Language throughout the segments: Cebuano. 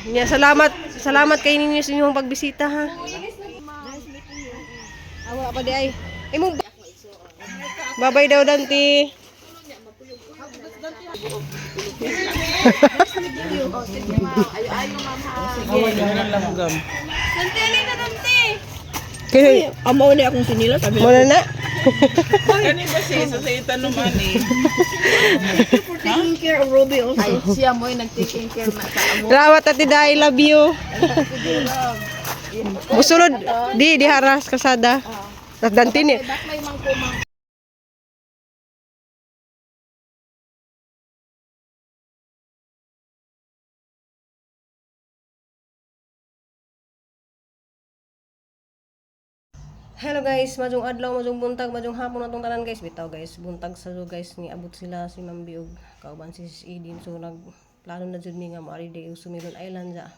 Nya, salamat, salamat kay ninyo sa inyong pagbisita ha. Awa pa di ay. Imong Babay daw, Dante. Kay Amo ni akong sinila sabi. mo na na. Kani ba siya sa itanuman eh? For taking care of Ruby also. Ay, siya mo yung nag-taking care na sa amo. Salamat, Ate Day, love you. Musulod di di haras kasada. Dante ni. May mangkumang. Hello guys, majong adlaw, majong buntag, majong hapon atong tanan guys. Bitaw guys, buntag sa do guys ni abot sila si Ma'am Biog kauban si Sis Eden. So nagplano na jud mi nga moari day og Sumilon Island ja.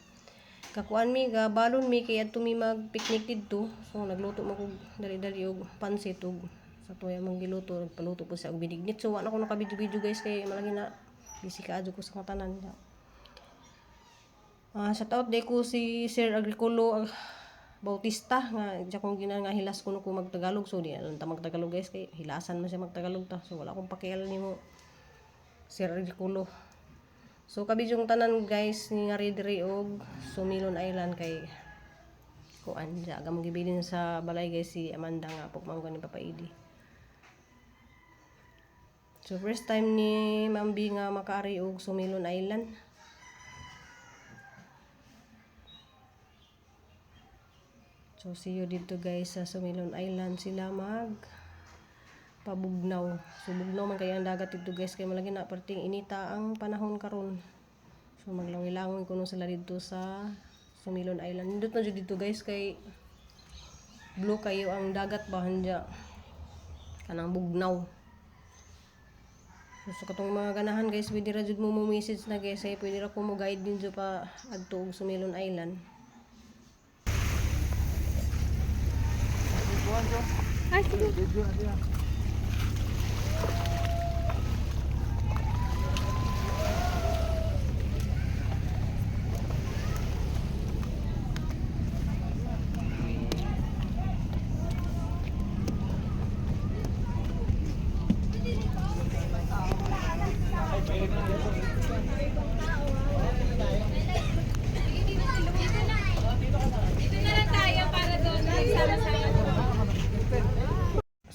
Kakuan mi ga balon mi kay adto mi mag picnic didto. So nagluto mo kog dali-dali og pansit ug sa tuya mong giluto, nagpaluto po siya og binignit. So wa na ko naka-video-video guys kay malagi na busy kaadyo ko sa tanan ja. Ah, shout out day ko si Sir Agricolo Bautista nga diya kong gina nga hilas kuno ko magtagalog, so di alam ta magtagalog guys kay hilasan man siya magtagalog ta, so wala akong pakialam nimo, Sir Agricolo. So kabidyong tanan guys ni nga diri og Sumilon Island kay kuan siya gamong gibilin sa balay guys si Amanda nga pugmangga ni Papa Idi. So first time ni Ma'am B nga makaari og Sumilon Island. So see you dito guys sa Sumilon Island sila mag pabugnaw. So bugnaw man kayo ang dagat dito guys kay malagi na perting inita ang panahon karon. So maglangoy-langoy kuno sila dito sa Sumilon Island. Nindot na jud dito guys kay blue kayo ang dagat ba hanja kanang bugnaw. So, sa katong mga ganahan guys, pwede ra jud mo mo message na guys, ay pwede ra ko mo guide ninyo pa adto og Sumilon Island. Ay, sige.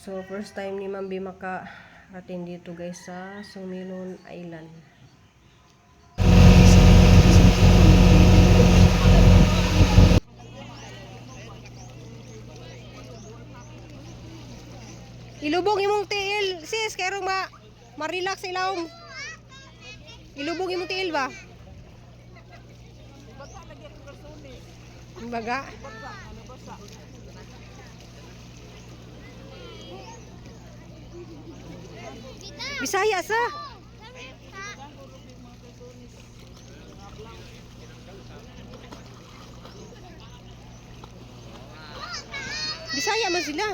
So, first time ni Ma'am B makarating dito guys sa Sumilon Island. Ilubog imong tiil, sis, kay ma ma-relax ilawom. Ilubog imong tiil ba? Baga. Bisaya sa. Bisaya man sila.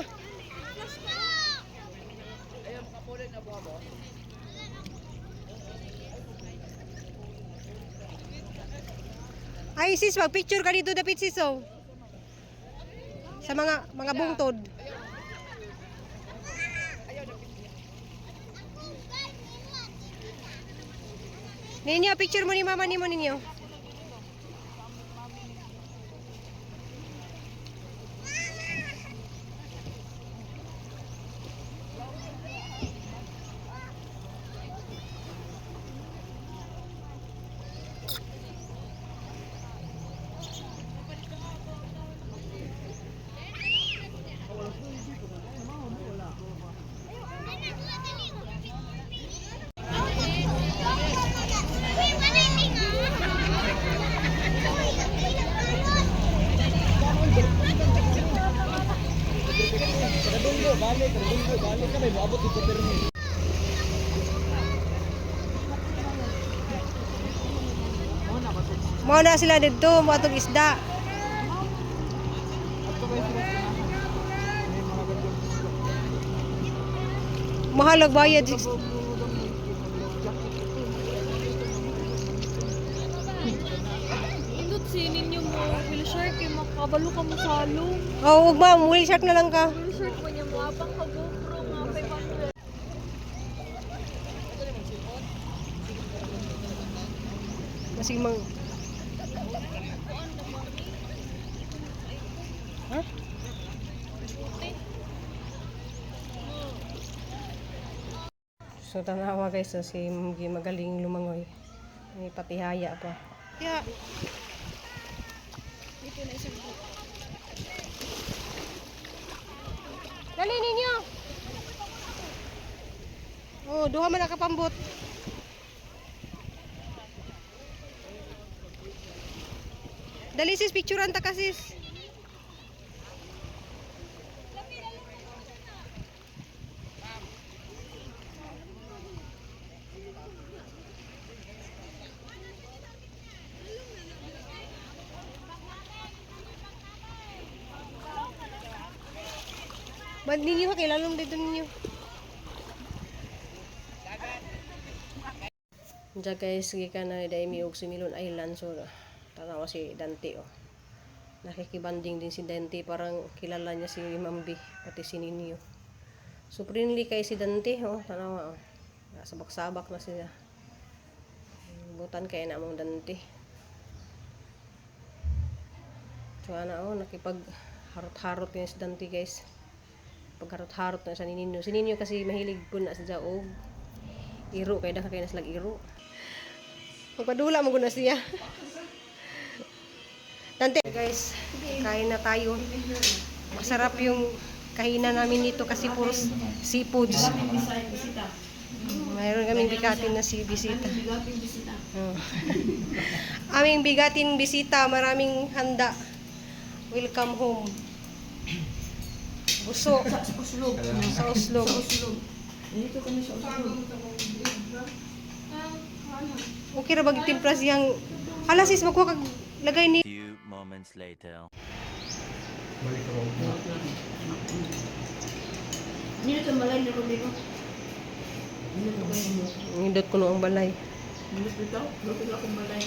Ay sis, mag-picture ka dito dapit sis oh. Sa mga bungtod. Ninyo, picture mo ni mama nimo ninyo. Mao na sila didto, mo atong isda. Mahal ang bayad. Si ninyo mo, wheel shark, kay makabalo ka mo sa halong. Oh, ug ma'am, whale shark na lang ka. Whale shark mo niya mo, apang ka GoPro nga 500. Masig mang. Ha? So tanawa guys, so, si Mgi magaling lumangoy. May patihaya pa. Yeah. Dali ninyo. Oh, duha man nakapambot. Dali sis, picturean ta ka sis. Ba't ninyo ha? Kailangan dito ninyo. Diyan guys, gikan na dahil mi og Sumilon Island. So, tanawa si Dante oh. Nakikibanding din si Dante. Parang kilala niya si Mambi, pati si Ninyo. So, friendly kay si Dante oh. Tanawa oh. Sabak-sabak na siya. Butan kay na among Dante. So, ana oh, nakipag harot-harot niya si Dante guys. Pagharot-harot na sa ni Ninyo. Si Ninyo kasi mahilig po na sa og iro kay daghan kay na silag iro. Magpadula mo guna siya. Dante, guys, kain na tayo. Masarap yung kainan namin dito kasi puros seafoods. Mayroon kaming bigatin na si bisita. Oh. Aming bigatin bisita, maraming handa. Welcome home. Buso. Sa Uslog. Sa Oslo. Sa Uslog. Dito kami sa Uslog. Okay ra bag timpla siyang. Hala sis, magkuha kag lagay ni Few moments later. Dito sa malay na Ruby mo. Nindot ko no ang balay. Bilis bitaw, lupit akong balay.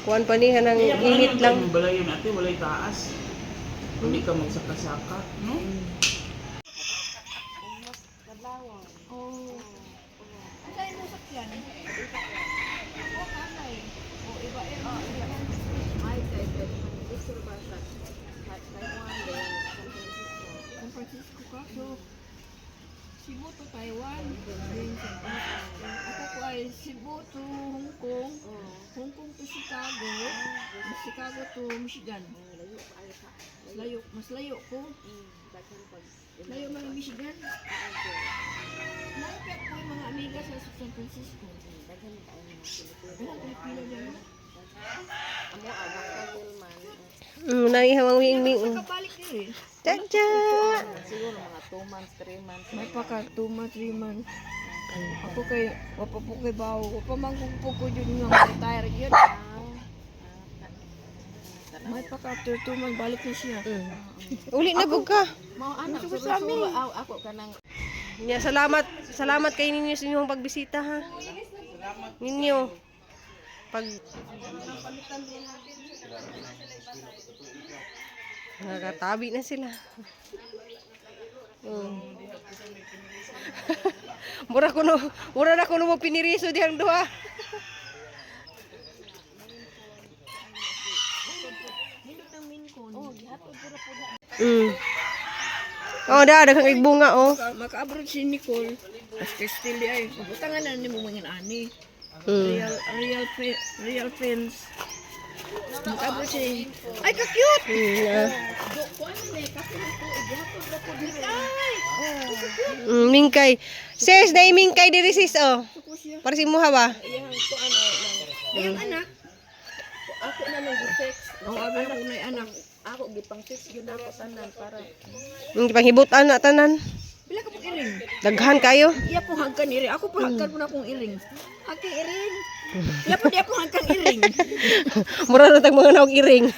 Kuan pa niya ng init lang. Ang balay yun ate, walay taas. Hindi ka magsaka-saka, no? San Francisco ka. So, Cebu to Taiwan. Then, San Francisco. Ako ko ay Cebu to Hong Kong. Hong Kong to Chicago. Chicago to Michigan. Layo, mas layo ko. Layo man ang Michigan. Naipit ko yung mga amiga sa San Francisco. Daghan Pilipino dyan, no? Nangihawang wing-wing. Kabalik yun eh. Tadya! May paka 2 months, 3 months. Ako kay, wapa po kay bawo. Wapa man kung po ko yun nga retire yun. May paka after 2 months, balik na siya. Uli na bug ka. Mao anak, Gusto ko sa amin. ako kanang Nya, salamat. Salamat kay ninyo sa inyong pagbisita ha. Ninyo. Pag Nakatabi na sila. Mura kuno, mura na kuno mo piniriso diyang duha. Oh, da daghang kay bunga oh. Maka-abroad si Nicole. As still ay, pabutangan na ni mo mga ani. Real, real, real friends. Maka-abroad si... Ay, ka-cute! Mingkay. Sis, dai mingkay diri sis oh. Para si muha ba? Ay, ang anak. Ako na nang gi-fix. Oo, abi ako na anak. Ako gipang fix yun ako tanan para Pangibutan na tanan. Pila ka pong iring? Daghan kayo. Iya po hagkan iring. Ako po hagkan po na akong iring. Aking iring. Iya po, iya po hagkan iring. Mura na tag mga naog iring.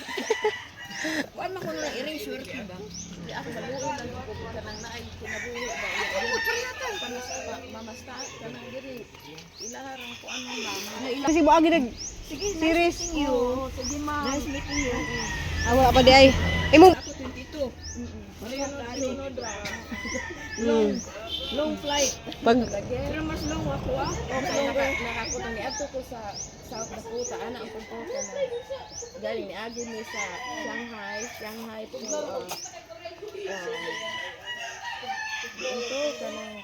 Kuan man ko na ng iring, swerte ba? Di ako maluoy lang ko kanang naay kinabuhi ba. Mamasta kanang diri ilaharang ko ano mama. Kasi mo agi nag Sige. Series. Oo, sige ma'am. Nice meeting you. Ah, wala pa di ay. Imo. Ako 22. Pareho tayo. Long flight. Pag Pero mas long ako ah. Okay, nakakuta ni adto ko sa South Dakota ana ang pumputa na galing ni agi mi sa Shanghai, Shanghai to dito kanang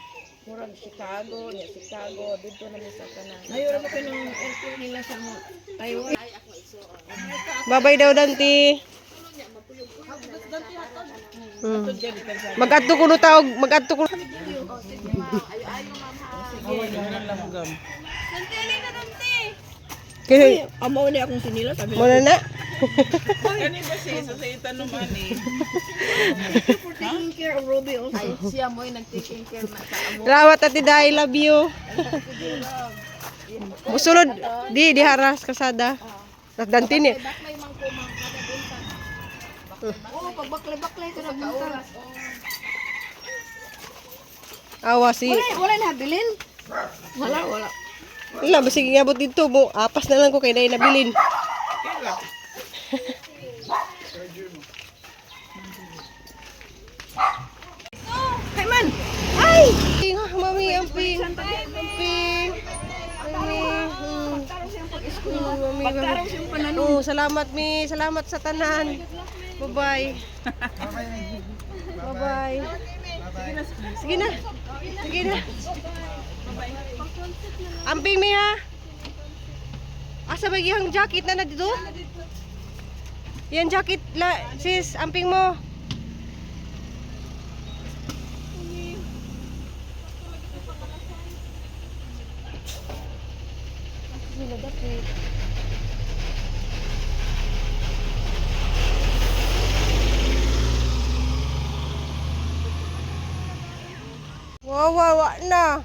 murag Chicago, niya Chicago dito na mi sa kanang Ayaw ra ba kayo ng airport nila sa mga Taiwan? Babay daw Dante. Magadto kuno taog, magadto kuno. Ganun langgam. Kay Amo ni akong sinila sabi mo na na. Kani ba siya sa itanom ani? for taking care of Ruby also. Ay, siya mo'y nag-taking care na sa amo. Salamat Ate Day, love you. Musulod di di haras kasada. Dante ni. Baklay man ko ma'am kada buntag. Oo, pagbaklay-baklay ka na buntag. Awa si. Wala, wala na habilin. Wala, wala. Wala, basig ingabot dito mo. Apas na lang ko kay dai nabilin. Kay man. Ay! Mami, amping. Amping. Mami. Pagtarong siyang pag-school. Mami, mami. Pagtarong siyang pananong. Oh, salamat mi, salamat sa tanan. Bye-bye. Bye-bye. Sige na. Sige na. Amping mi ha. Asa ba yung jacket na na dito? Yan jacket la sis, amping mo. Wow, wow, wa na.